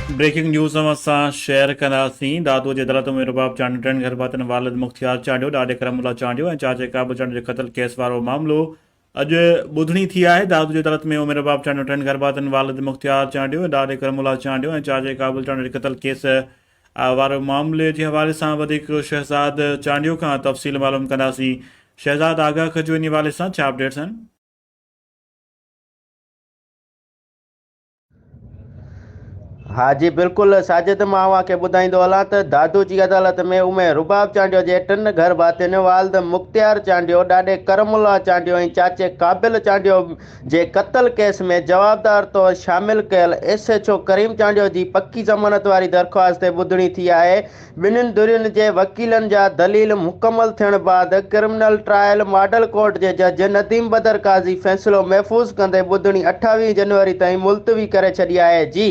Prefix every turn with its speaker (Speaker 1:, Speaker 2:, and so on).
Speaker 1: Breaking news اوهان سان share ڪنداسين دادو جي عدالت ۾ رباب چانڊيو ٽن گهرڀاتين والد مختيار چانڊيو، ڏاڏي ڪرم الله چانڊيو ۽ چاچي قابل چانڊيو جي قتل ڪيس وارو معاملو اڄ ٻڌڻي ٿي آهي دادو جي عدالت ۾ عمر رباب چانڊيو ٽن گهرڀاتين والد مختيار چانڊيو ۽ ڏاڏي ڪرم الله چانڊيو ۽ چاچي قابل چانڊيو جي قتل ڪيس وارو معاملي جي حوالي سان وڌيڪ شهزاد چانڊيو کان تفصيل معلوم ڪنداسين شهزاد آگاهه ڪجو انهي حوالي سان ڇا اپڊيٽس آهن؟
Speaker 2: ها جي بلڪل ساجد مان اوهان کي ٻڌائيندو هلان ته دادو جي عدالت ۾ امي رباب چانڊيو جي ٽن گهر ڀاتين والد مختيار چانڊيو، ڏاڏي ڪرم الله چانڊيو ۽ چاچي قابل چانڊيو جي قتل ڪيس ۾ جوابدار طور شامل ڪيل S H O Karim Chandio جي پڪي ضمانت واري درخواست تي ٻڌڻي ٿي آهي ٻنهين ڌرين جي وڪيلن جا دليل مڪمل ٿيڻ بعد ڪرمنل ٽرائل ماڊل ڪورٽ جي جج نديم بدر قاضي فيصلو محفوظ ڪندي ٻڌڻي 28 جنوري تائين ملتوي ڪري ڇڏي آهي. جي.